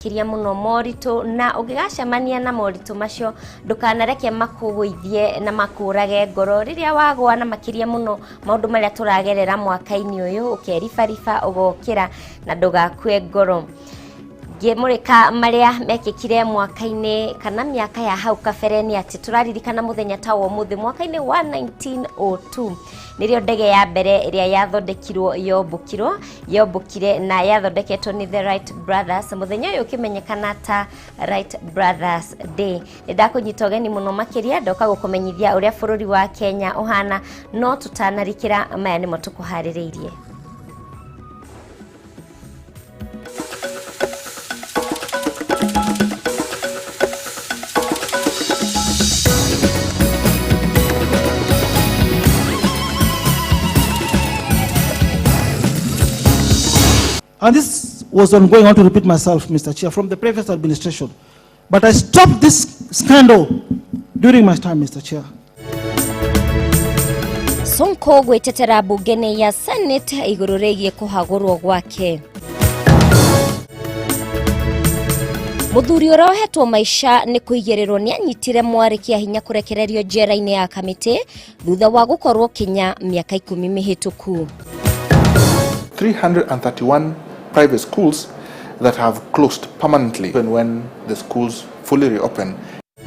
Makĩria mũno moritũ, na ũngĩgacemania na moritũ macio ndũkanareke makũgũithie na makũrage ngoro rĩrĩa wagwa, na makĩria mũno maũndũ marĩa tũragerera mwaka-inĩ ũyũ, ũkeribariba ũgokĩra na ndũgakue ngoro. Ngĩmũrĩka marĩa mekĩkire mwaka-inĩ kana mĩaka ya hau kabere, nĩ atĩ tũraririkana mũthenya ta wa ũmũthĩ mwaka-inĩ wa 1902 nĩrĩo ndege ya mbere ĩrĩa yathondekirwo yombũkire na yathondeketwo nĩ the Wright Brothers. Mũthenya ũyũ ũkĩmenyekana ta Wright Brothers Day. Nĩ ndakũnyita ũgeni mũno makĩria, ndoka gũkũmenyithia ũrĩa bũrũri wa Kenya ũhana, no tũtanarikĩra maya nĩmo tũkũharĩrĩirie. And this was ongoing, I want to repeat myself, Mr. Chair, from the previous administration. But I stopped this scandal during my time, Mr. Chair. Sonko gwĩtetera mbunge-inĩ ya Senate igũrũ rĩgiĩ kũhagũrwo gwake. Mũthuri ũrĩa ũhetwo maica nĩ kũigĩrĩrwo nĩ anyitire mwarĩ kĩa hinya kũrekererio njera-inĩ ya Kamĩtĩ thutha wa gũkorwo kinya mĩaka 10 mĩhĩtũku. 331 private schools that have closed permanently and when the schools fully reopen.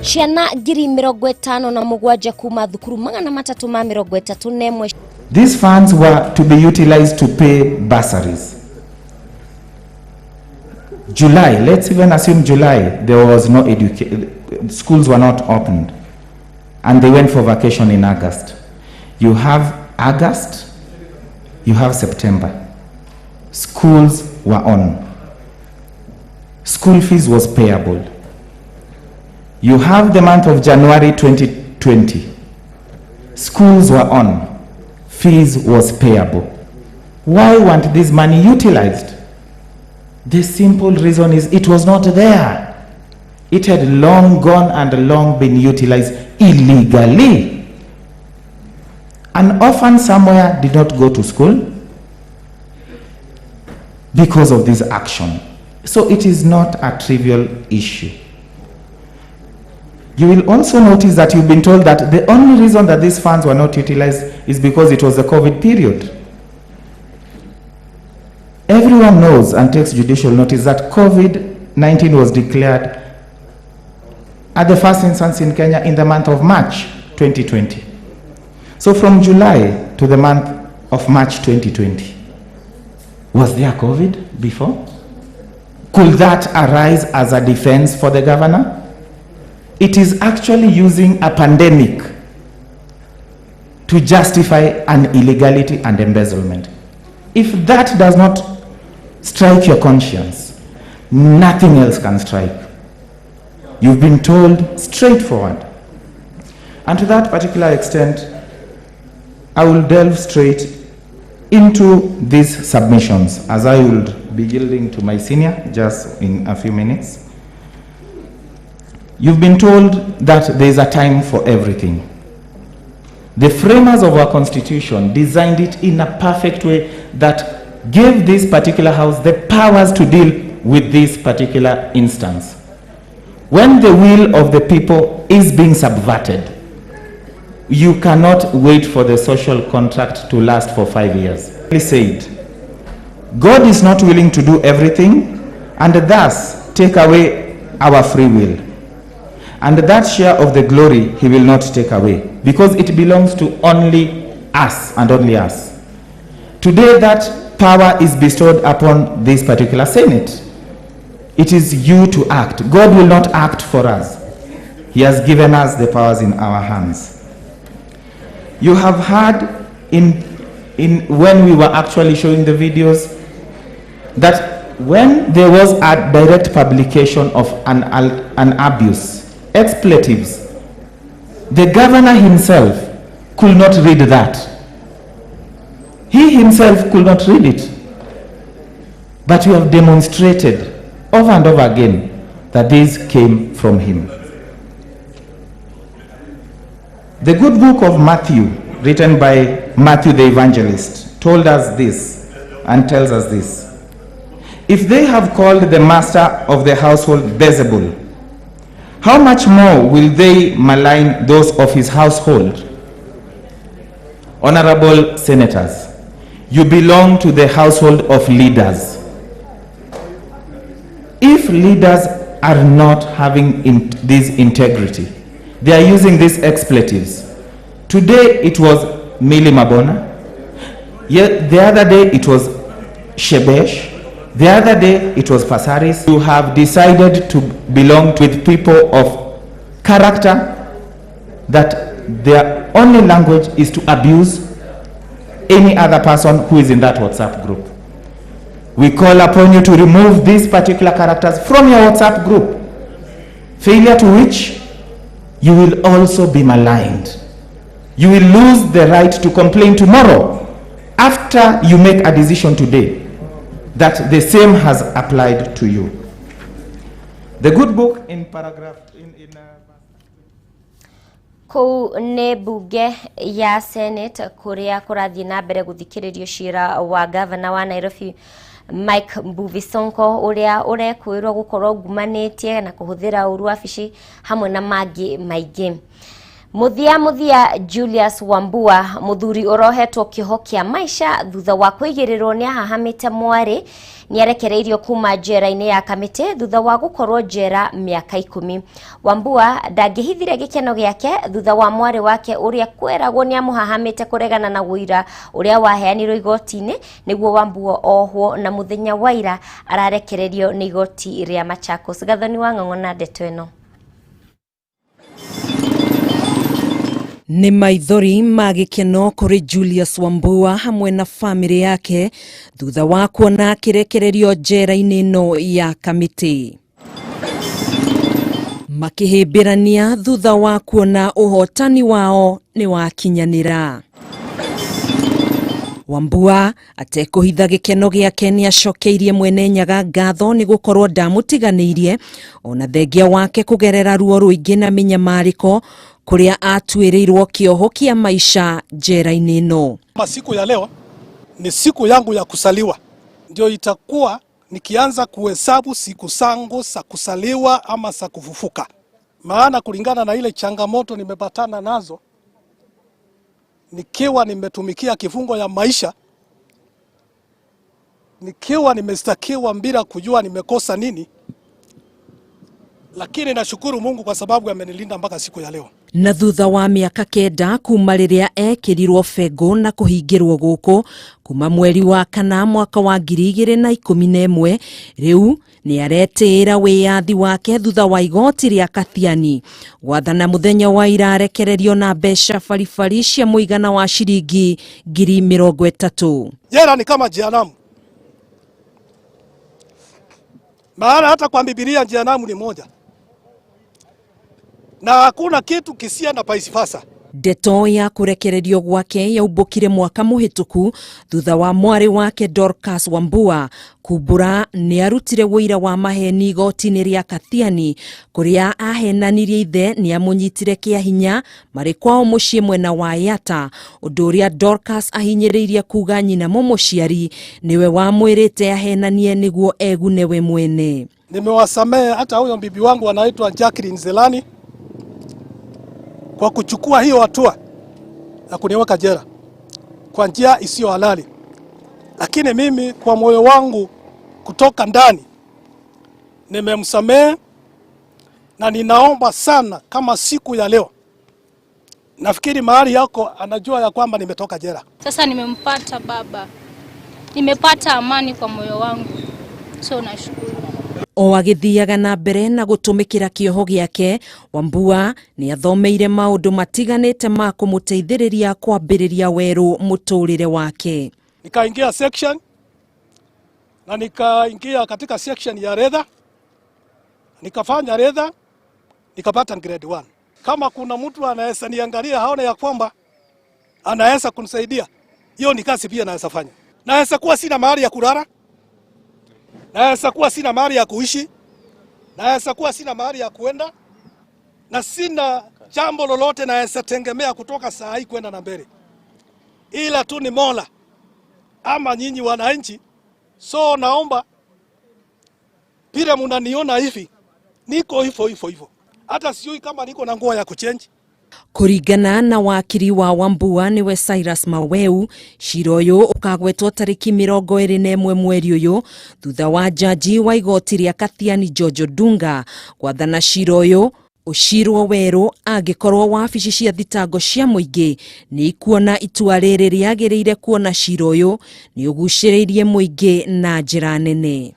Ciana 57,000 kuma thukuru 331. These funds were to be utilized to pay bursaries. July, let's even assume July, there was no schools were not opened, and they went for vacation in August. You have August, you have September. Schools were on. School fees was payable. You have the month of January 2020. Schools were on. Fees was payable. Why weren't this money utilized? The simple reason is it was not there. It had long gone and long been utilized illegally. An orphan somewhere did not go to school because of this action. So it is not a trivial issue. You will also notice that you've been told that the only reason that these funds were not utilized is because it was the COVID period. Everyone knows and takes judicial notice that COVID-19 was declared at the first instance in Kenya in the month of March 2020. So from July to the month of March 2020, was there COVID before? Could that arise as a defense for the governor? It is actually using a pandemic to justify an illegality and embezzlement. If that does not strike your conscience, nothing else can strike. You've been told straightforward. And to that particular extent, I will delve straight into these submissions, as I will be yielding to my senior just in a few minutes. You've been told that there is a time for everything. The framers of our constitution designed it in a perfect way that gave this particular house the powers to deal with this particular instance. When the will of the people is being subverted, you cannot wait for the social contract to last for 5 years. He said, God is not willing to do everything and thus take away our free will. And that share of the glory he will not take away, because it belongs to only us and only us. Today that power is bestowed upon this particular Senate. It is you to act. God will not act for us. He has given us the powers in our hands. You have heard in when we were actually showing the videos that when there was a direct publication of an abuse, expletives, the governor himself could not read that. He himself could not read it. But we have demonstrated over and over again that this came from him. The good book of Matthew, written by Matthew the evangelist, told us this and tells us this. If they have called the master of the household Beelzebul. How much more will they malign those of his household? Honorable senators, you belong to the household of leaders. If leaders are not having this integrity, they are using these expletives. Today it was Millie Mabona. Yet the other day it was Shebesh. The other day it was Pasaris. You have decided to belong with people of character that their only language is to abuse any other person who is in that WhatsApp group. We call upon you to remove these particular characters from your WhatsApp group. Failure to which, you will also be maligned. You will lose the right to complain tomorrow after you make a decision today that the same has applied to you. The good book in paragraph in Kũu nĩ mbunge ya Senate kũrĩa kũrathiĩ na mbere gũthikĩrĩrio cira wa gavana wa Nairobi Mike Mbuvi Sonko ũrĩa ũrekũĩrwo gũkorwo ngumanĩtie na kũhũthĩra ũru wabici hamwe na mangĩ maingĩ. Muthia muthia Julius Wambua muthuri urohetwo kĩoho kĩa maisha thutha wa kũigĩrĩrwo nĩ ahahamĩte mwarĩ nĩ arekereirio kuma njera-inĩ ya Kamĩtĩ thutha wa gũkorwo njera mĩaka 10. Wambua ndangĩhithire gĩkeno gĩake thutha wa mwarĩ wake ũrĩa kweragwo nĩ amũhahamĩte kũregana na ũira ũrĩa waheanirwo igoti-inĩ nĩguo Wambua ohwo na mũthenya wa ira ararekererio nĩ igoti rĩa Machakos. Gathoni wa Ng'ang'o na ndeto ĩno. Nĩ maithori ma gĩkeno kũrĩ Julius Wambua hamwe na famĩlĩ yake thutha wa kuona akĩrekererio njera-inĩ ĩno ya Kamĩtĩ. Makĩhĩmbĩrania thutha wa kuona ũhotani wao nĩ wakinyanĩra. Wambua atekũhitha gĩkeno gĩake nĩ acokeirie Mwene Nyaga ngatho nĩ gũkorwo ndamũtiganĩirie ona thengia wake kũgerera ruo rũingĩ na mĩnyamarĩko kũrĩa atuĩrĩirwo kĩoho kĩa maisha njera-inĩ ĩno. Siku ya leo ni siku yangu ya kusaliwa, ndio itakuwa nikianza kuhesabu siku zangu za kusaliwa ama za kufufuka, maana kulingana na ile changamoto nimepatana nazo nikiwa nimetumikia kifungo ya maisha, nikiwa nimestakiwa bila kujua nimekosa nini, lakini nashukuru Mungu kwa sababu amenilinda mpaka siku ya leo. Na thutha wa mĩaka 9 kuma rĩrĩa ekĩrirwo bengo na kũhingĩrwo gũkũ kuma mweri wa kana mwaka wa 2011 rĩu nĩ aretĩĩra wĩyathi wake thutha wa igoti rĩa Kathiani gwathana mũthenya wa ira arekererio na mbeca baribari cia mũigana wa ciringi 30,000. Jela ni kama jehanamu, maana hata kwa Biblia jehanamu ni moja na hakuna kitu kisia na paisifasa. Ndeto ya kũrekererio gwake yaumbũkire mwaka mũhĩtũku thutha wa mwarĩ wake Dorcas Wambua kumbũra nĩ arutire ũira wa maheni igoti-inĩ rĩa Kathiani kũrĩa ahenanirie ithe nĩ amũnyitire kĩa hinya marĩ kwao mũciĩ mwena wa Yatta, ũndũ ũrĩa Dorcas ahinyĩrĩirie kuga nyina mũmũciari nĩwe wamwĩrĩte ahenanie nĩguo egune we mwene. Nimewasamehe hata huyo bibi wangu anaitwa Jacqueline Zelani kwa kuchukua hiyo hatua na kuniweka jela kwa njia isiyo halali, lakini mimi kwa moyo wangu kutoka ndani nimemsamehe, na ninaomba sana kama siku ya leo, nafikiri mahali yako anajua ya kwamba nimetoka jela. Sasa nimempata baba, nimepata amani kwa moyo wangu, so nashukuru. O agĩthiaga na mbere na gũtũmĩkĩra kĩoho gĩake, Wambua nĩ athomeire maũndũ matiganĩte ma kũmũteithĩrĩria kwambĩrĩria werũ mũtũrĩre wake. Nikaingia section na nikaingia katika section ya leather, nikafanya leather, nikapata grade 1. Kama kuna mtu anaweza niangalia haone ya kwamba anaweza kunisaidia, hiyo ni kazi pia naweza fanya. Naweza kuwa sina mahali ya kulala, naweza kuwa sina mahali ya kuishi, naweza kuwa sina mahali ya kuenda, na sina jambo lolote naweza tegemea kutoka saa hii kwenda na mbele, ila tu ni Mola ama nyinyi wananchi. So naomba Vile mnaniona hivi, niko hivyo hivyo hivyo, hata sijui kama niko na nguo ya kuchange. Kũringana na wakiri wa Wambua nĩwe Cyrus Maweu, cira ũyũ ũkagwetwo tarĩki 21 mweri ũyũ thutha wa jaji wa igoti rĩa Kathiani George Odunga gwathana cira ũyũ ũcirwo werũ angĩkorwo wabici cia thitango cia mũingĩ nĩ ikuona itua rĩrĩ rĩagĩrĩire kuona cira ũyũ nĩ ũgucĩrĩirie mũingĩ na njĩra nene.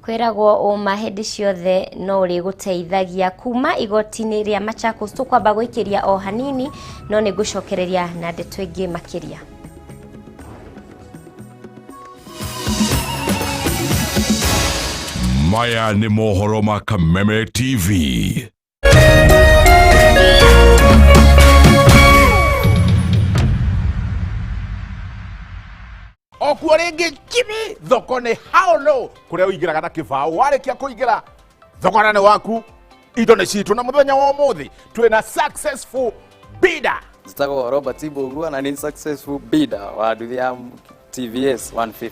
Kwĩragwo ũma hĩndĩ ciothe no ũrĩgũteithagia. Kuma igoti-inĩ rĩa Machakos tũkwamba gũikĩria o hanini, no nĩ ngũcokereria na ndeto ĩngĩ makĩria. Maya nĩ mohoro ma Kameme TV. Okuo rĩngĩ kimi thoko nĩ haolo kũrĩa ũingĩraga na kĩbaũ, warĩkia kũingĩra thogora nĩ waku, indo nĩ citũ. Na mũthenya wa ũmũthĩ twĩna successful bidder. Njĩtagwo Robert Mbugua na nĩ successful bidder wa nduthi ya TVS 150.